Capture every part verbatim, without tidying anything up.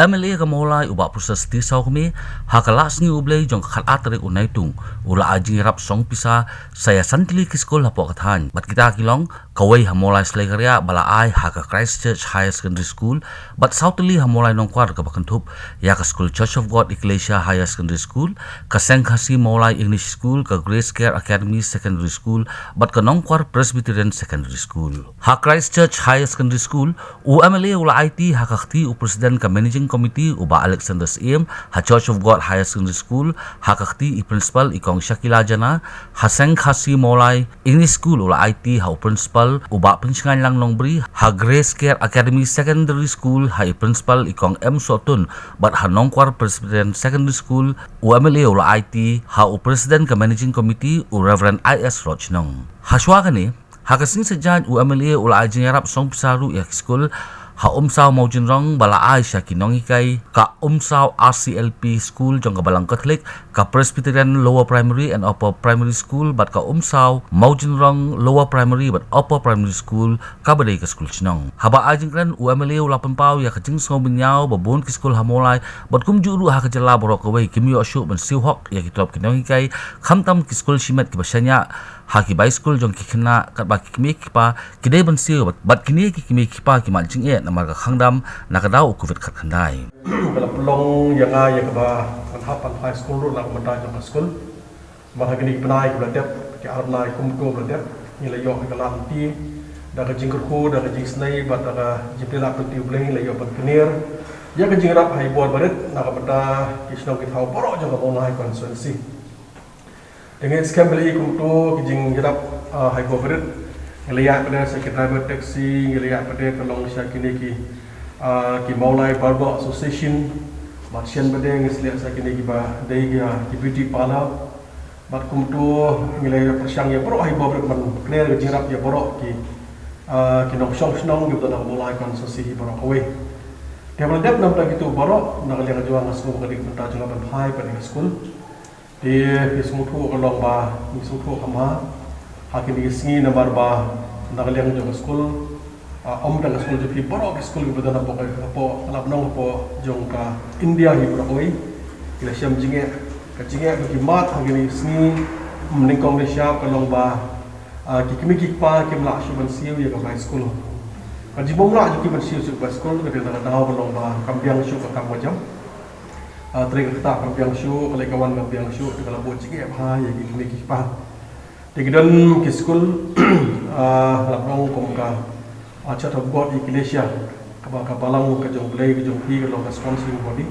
M L A ka Mawlai u Bah Precious T Sawkmie, ha ka Laisngi U Blei jong ka khatar u Naitung, u la ai jingïarap song pisa sha ïa san tylli ki skul hapoh ka thaiñ. Bad kita ki long, kawei ha Mawlai Sleikariah ba la ai ha ka Christ Church Higher Secondary School, bad saw tylli ha Mawlai Nongkwar kaba kynthup ïa ka skul Church of God Ecclesia Higher Secondary School, ka Seng Khasi Mawlai English School, ka Grace Care Academy Secondary School, bad ka Nongkwar Presbyterian Secondary School. Ha Christ Church Higher Secondary School, u M L A u la aiti ha ka kti u President ka Managing Committee u Bah Alexander Syiem, ha Church of God Higher Secondary School, ha ka kti i Principal i Kong Shakila Jana, ha Seng Khasi Mawlai English School u la aiti ha u Principal u Bah Pynshngaiñ Lang Nongbri, ha Grace Care Academy Secondary School ha i Principal i Kong M Sohtun, bad ha Nongkwar Presbyterian Secondary School u M L A u la aiti ha u President ka Managing Committee u Reverend I S Rochnong. Ha shuwa kane, ha ka sngi Saitjaiñ u M L A u la ai jingïarap song pisa ruh ïa ki skul ha Umsaw Mawjynrong ba la ai sha ki nonghikai ka Umsaw R C L P School jong ka Balang Catholic, ka Presbyterian Lower Primary and Upper Primary School bad ka Umsaw Mawjynrong Lower Primary bad Upper Primary School kaba dei ka skul shnong. Haba ai jingkren u M L A u la pynpaw ïa ka jingsngewbynñiaw ba bun ki skul ha Mawlai bad kumjuh ruh ha ka jylla baroh kawei kim ïoh shuh ban siew hok ïa ki tulop ki nonghikai, khamtam ki skul shimet kiba shaniah ha ki bai skul jong ki khynnah katba ki kmie ki kpa ki dei ban siew bad, bad kine ki kmie ki kpa ki mad jingeh namar ka khang dam na ka daw u Covid khatkhyndai. Ka la pynlong ïa nga ïa kaba ngan hap ban phai skul ruh na ka bynta jong ka skul. Namar ha kine ki bnai kiba la dep, ki ar bnai kumto ba la dep, ngi la ïoh ka lad lynti da ka jingkyrkhu, da ka jingisnei bad da ka jingpyllait lynti U Blei, ngi la ïoh ban kner ïa ka jingïarap ha i bor barit na ka bynta ki shnong ki thaw baroh jong ka Mawlai constituency. Te ngi skhem ba la i kumto ki jingïarap, ah, ha i bor barit. Ngi la ïaid pat de sha ki driver taxi, ngi la ïaid pat de ka long sha kine ki, ah, ki Mawlai Barber Association. Bad shen pat de ngi sliak sha kine kiba dei ki, ah, ki beauty parlour. Bad kumto ngi la ïa pyrshang ïa baroh ha i bor barit ban kner ka jingïarap ïa baroh ki, ah, ki nongshong shnong kiba don ha ka Mawlai constituency hi baroh kawei. Te ba la dep namar kito baroh na ka liang jong nga, nga sngew ba ka dei ka bynta jong nga ban phai pat ïa ka skul. Te phi sngewthuh ka long ba ngi sngewthuh kham bha ha kine ki sngi namar ba na ka liang jong ka skul, ah, ym tang ka skul jong phi, baroh ki skul kiba don hapoh, hapoh, ka lapnong hapoh jong ka India hi baroh kawei ki la shem jingeh. Ka jingeh ba ki mad ha kine ki sngi, mm, nyngkong nyngshap ka long ba, ah, ki kmie ki kpa kim lah shuh ban siew ïa ka bai skul. Ka jingbym lah jong ki ban siew shuh bai skul ka dei na ka daw ka long ba kam biang shuh ka kam ka jam. Ah, trei ka ktah kam biang shuh, ka leit ka wan kam biang shuh, te ka la buh jingeh bha ïa ki kmie ki kpa. Te ki don ki skul, ah, la pynlong kum ka, ah, Church of God Ecclesia, kaba ka balang ka jong U Blei ka jong phi ka long ka sponsoring body.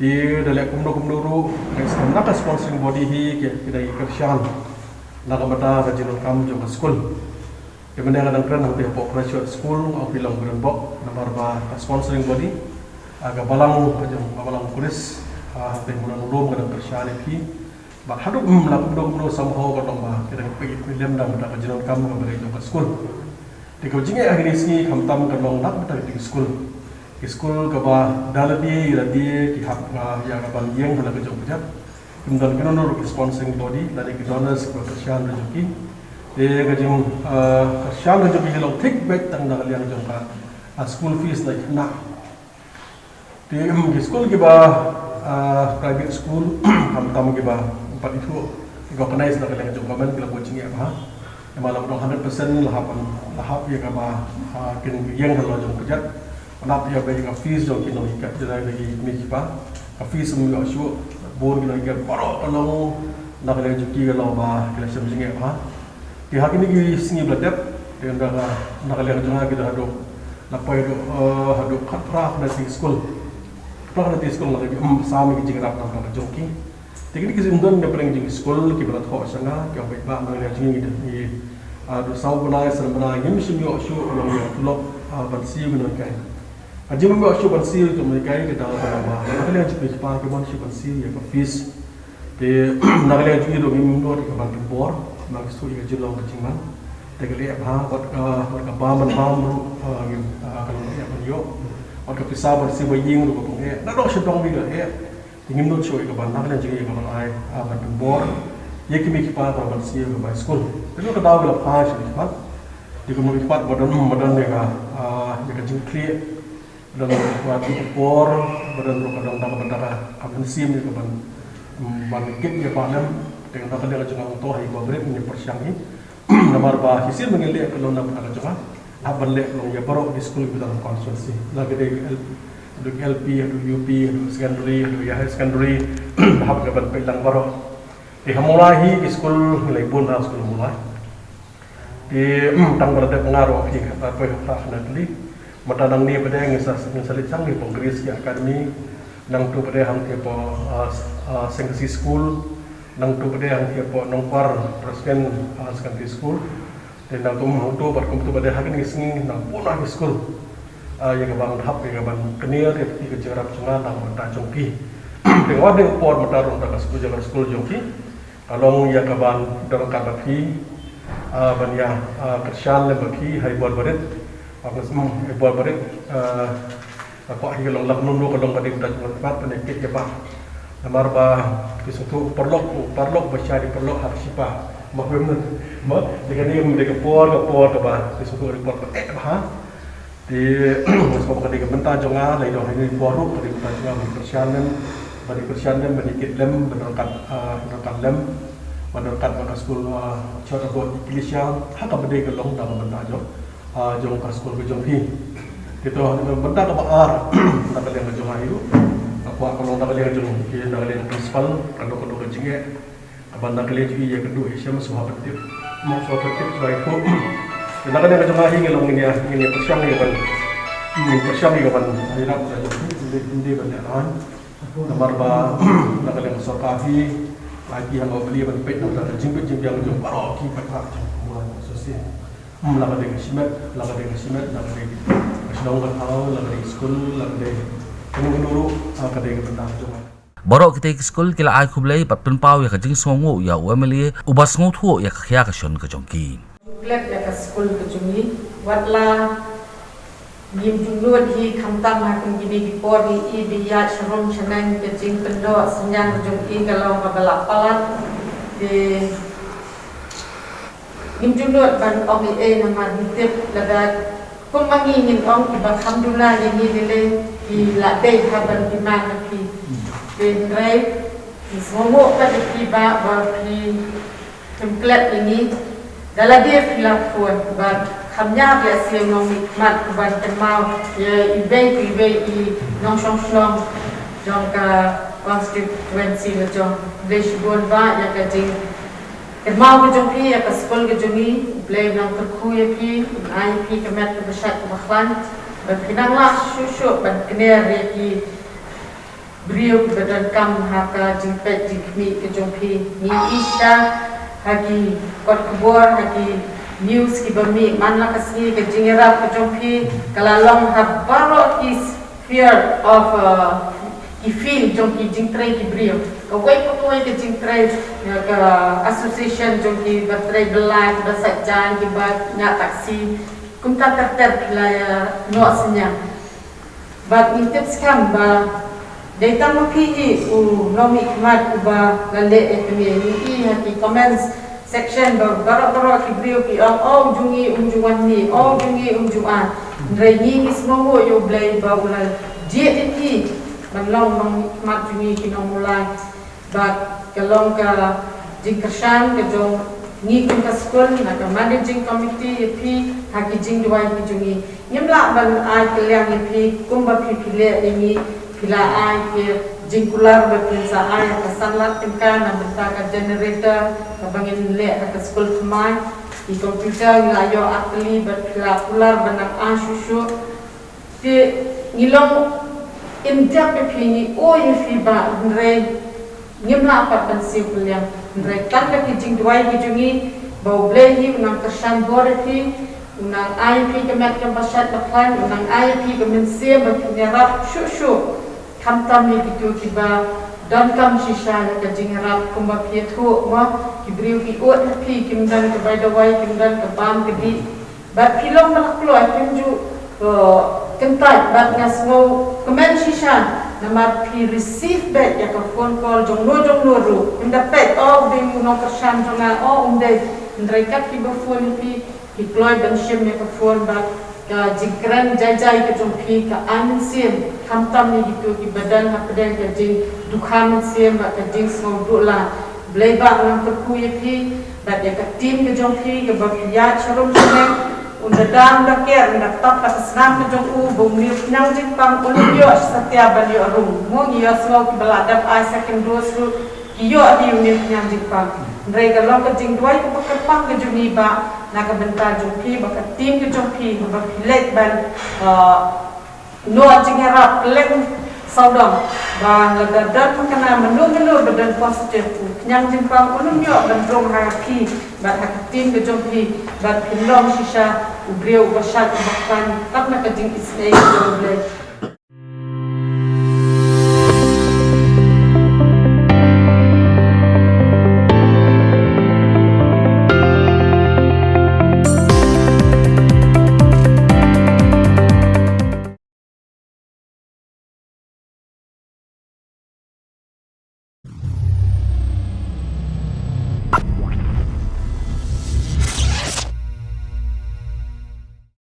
Te da leh kumno kumno ruh, ka skhem na ka sponsoring body hi ki, ki dei ki kyrshan na ka bynta ka jingdonkam jong ka skul. Te mynne nga dang kren hangtei hapoh Christ Church School, nga ong phi long kren bok namar ba ka sponsoring body, ah, ka balang ka jong, ka balang pulit, ah, hangtei mynno lum ka dang kyrshan ïa phi. Bad haduh, mm, la kumno kumno somehow ka long ba ki dang peit lem na ka bynta ka jingdonkam kaba dei jong ka skul. Te ka jingeh ha kine ki sngi khamtam ka long na ka bynta ka skul. Ki skul kaba da lade lade ki hap, ah, ïa ka ban ïeng ha la ka jong ka jait. Kim don kino kino ruh ki sponsoring body lane ki donors kiba kyrshan ruh jong ki. Te ka jing, ah, kyrshan ruh jong ki long thik beit tang na ka liang jong ka, ah, school fees na ki khynnah. Te, em, ki skul kiba, ah, private school, khamtam kiba pat ithuh, ki organize na ka liang jong government ki la buh jingeh bha. Namar la dang hundred percent la hap, la hap ïa kaba, ah, kin ïeng ha la jong ka jait. Nap ïa ba ïa ka fees jong ki nonghikai, jong ki kmie ki kpa. Ka fees ym ïoh shuh, bun ki nonghikai baroh ka long na ka liang jong ki ka long ba ki la shem jingeh bha. Te ha kine ki sngi ba la dep, te na ka, na ka liang jong nga ki dang haduh, la poi haduh, eh, haduh khatphra khyndai tylli ki skul. Khatphra khyndai tylli ki skul nga la, mm, sam ïa ki jingïarap na ka jong ki. Te kine ki jingdon na pdeng jong ki skul kiba la thoh sha nga, ki ong ba na ka liang jong ngi, ngi, ah, haduh saw bnai, san bnai ngim shym ïoh shuh ka long ïa ka tulop, ah, ban siew ki nonghikai. Ka jingbym ïoh shuh ban siew ki nonghikai ka daw ba, na ka liang jong ki kpa kim wan shuh ban siew ïa ka fees. Te na ka liang jong ngi ruh ngim nud ïa ka ban pynbor, namar ngi sngewthuh ïa ka jinglong ka jingman. Te ka leh bha, wat ka, wat ka bam ban bam ruh, ah, ngim, ah, ka long eh ban ïoh. Wat ka pisa ban siew ba ïing ruh ka long eh. Na dong sha dong ngi ka eh. Te ngim nud shuh ïa ka ban, na ka liang jong ngi ïa ka ban ai, ah, ban pynbor ïa ki kmie ki kpa ka ban siew ïa ka bai skul. Te ka daw ka la phai sha ki khmat. Te kumno ki khmat ba don, ba don ïa ka, ah, ïa ka jingkhlieh. Don wat ki por, ba don ruh ka don da ka bynta ka mynsiem ïa ka ban, mm, ban kit ïa ba lem, te ka don ka jong nga to ha i ba brit ïa pyrshang hi. Namar ba shisien ba ngin leh ka long na bynta ka jong nga. Hap ban leh ka long ïa baroh ki skul ki ba don constituency. La ka dei ka L-, haduh L P, haduh U P, haduh secondary, haduh ïa higher secondary. Hap ka ban peit lang baroh. Te ha Mawlai hi ki skul ngi la bun ha skul Mawlai. Te tang ba la dep nga ruh phi ka poi ha khana tli. Mynta nangne pat de ngin sa, ngin sa leit shang hi pong Grace Academy. Nangtu pat de hangtei hapoh, ah, ah, Sengkasi School. Nangtu pat de hangtei hapoh Nongkwar Presbyterian, ah, Secondary School. Te nangtu hangtu pat kumtu pat de ha kine ki sngi nang bun ha ki skul. Ah, ïa ka ban hap ïa ka ban kner ïa ka jingïarap jong nga na ka bynta jong ki. Te wat de por mynta ruh da ka skul jong ka skul jong ki. Ka long ïa ka ban don ryngkat bad phi, ah, ban ïa, ah, kyrshan lem bad phi ha i bor barit. Ba nga sngewbha ha i bor barit, ah, ka kwah hi ka long lak num num ka long ka dei ka dei ka dei ban ïa kit ïa ba. Namar ba ki sngewthuh u paralok, u paralok ba shai dei paralok ha ka shipa. Ba hym, ba dei ka dei ka por ka por kaba ki sngewthuh dei por ba eh ba ha. Te nga sngewbha ka dei ka bynta jong nga, lei dong ha ine i por ruh ka dei ka bynta jong nga ban kyrshan lem, ban kyrshan lem, ban kit lem, ban ryngkat, ah, ryngkat lem, ban ryngkat bad ka skul, ah, Church of God Ecclesia, ha kaba dei ka long da ka bynta jong, ah, jong ka skul ka jong phi. Te to, ka bynta kaba ar, na ka liang ka jong nga hi ruh. Ka kwah ka long na ka liang jong ki, na ka liang principal, ka long ka long ka jingeh. Kaba na ka liang jong i ïa ka duh i shem sngewbha pyntip. Mo sngewbha pyntip sngewbha ïa ka. Na ka liang jong nga hi ngi long ngin ïa, ngin ïa pyrshang ïa ka ban. Ngin pyrshang ïa ka ban. Ïa ka ban. Ïa ka ban. Namar ba na ka liang sorkar hi, la ki hangno beli ban peit na ka jingbit jingbiang jong baroh ki paidbah jong ka Mawlai Constituency. Hmm, la ka dei ka shimet, la ka dei ka shimet, la ka dei ka shnong ka thaw, la ka dei ka skul, la ka dei kano kano ruh, la ka dei ka bynta jong nga. Baroh kitei ki skul ki la ai khublei bad pynpaw ïa ka jingsngewnguh ïa u M L A uba sngewthuh ïa ka khia ka shon ka jong ki. Klet ïa ka skul ka jong ngi, wat la ngim ju nud hi khamtam ha kum kine ki por ngi i ba ïaid sharum shaneng, ka jingpyndoh synñiang ka jong i ka long kaba la palat. Te ngim ju nud ban ong ei ei namar ngi tip lada kum ma ngi ngin ong kiba kham duna ïa ngi lei lei ki la dei ha ban pynman ha phi. Te hynrei ngi sngewbha ka dei phi ba, ba phi khlem klet ïa ngi. Da lade phi la phone ba kham ïa phi ïa siew nongmihkhmat ban kynmaw ïa iwei pa iwei i nongshong shnong jong ka constituency la jong. Khublei shibun ba ïa ka jing kynmaw ka jong phi ïa ka skul ka jong ngi, U Blei un nang kyrkhu ïa phi, un ai ïa phi ka met kaba shait kaba khlaiñ, ban phin nang lah shuh shuh ban kner ïa ki briew kiba donkam ha ka jingpeit jingkhmih ka jong phi. Ngi ïohi shisha ha ki kot khubor, ha ki news kiba mih man la ka sngi, ka jingïarap ka jong phi ka la long ha baroh ki sphere of, uh, ki field jong ki jingtrei ki briew. Kawei pa kawei ka jingtrei, ïa ka association jong kiba trei bylla, kiba sait jaiñ, kiba ñiah taxi, kumta ter ter phi la ïa noh synñiang. Bad ngi tip skhem ba dei tang ma phi hi u nongmihkhmat uba la leh ïa kane. Ngi i ha ki comments section ba baroh baroh ki briew ki ong, "Oh, u jong ngi um ju wan hangne, oh, u jong ngi um ju wan." Hynrei ngi ngi sngewbha ïa U Blei ba u la jied ïa phi ban long nongmihkhmat jong ngi ki nong Mawlai. Bad ka long ka jingkyrshan ka jong ngi kum ka skul na ka managing committee ïa phi ha ki jingduwai ki jong ngi. Ngim lah ban ai kylliang ïa phi kumba phi phi leh ïa ngi, phi la ai ki jingkular ba phin sa ai ka san lak tyngka na bynta ka generator kaba ngin leh ha ka skul thymmai, ki computer ngi la ïoh artylli bad phi la kular ban nang ai shuh shuh. Te ngi long im dep ïa phi, ngi oi ïa phi ba hynrei ngim lah pat ban siew kylliang. Hynrei tang da ki jingduwai ki jong ngi ba U Blei hi u nang kyrshan bor ïa phi, u nang ai ïa phi ka met kaba shait ba khlaiñ, u nang ai ïa phi ka mynsiem ba phin ïarap shuh shuh. Khamtam ïa kito kiba donkam shisha ïa ka jingïarap kumba phi ïathuh mo, ki briew ki ud ha phi, kim don ka bai dawai, kim don ka bam ka dih. Bad phi long ba la kloi, phim ju, uh, kyntait, bad nga sngewkmen shisha namar phi receive back ïa ka phone call jong no jong no ruh. Ynda peit, oh, u dei u nongkyrshan jong nga, oh, um dei. Hynrei kat kiba phone ïa phi, phi kloi ban shim ïa ka phone bad Ka jingkren jai jai ka jong phi ka ai mynsiem, khamtam ïa kito kiba don hapdeng ka jingdukha mynsiem bad ka jingsngewduh lad. Blei Bah u kyrkhu ïa phi bad ïa ka team ka jong phi kaba phi ïaid sharum shaneng. Un da dang da ker, un da tap da ka snam ka jong u ba une u khñiang jingpang un ym ïoh satia ban ïoh rung. Mo ngi ïohsngew kiba la dep ai second dose ruh ki ïoh hi une u khñiang jingpang. Hynrei ka long ka jingduwai kaba kyrpang ka jong ngi Bah, na ka bynta jong phi bad ka team ka jong phi, ba phi leit ban, uh, noh jingïarap kylleng sawdong. Ba lada don makna mano mano ba don positive, u khñiang jingpang un ym ïoh ban rung ha phi bad ha ka team ka jong phi, bad phin long shisha u briew uba shait uba khlaiñ tang na ka jingisynei ka jong U Blei.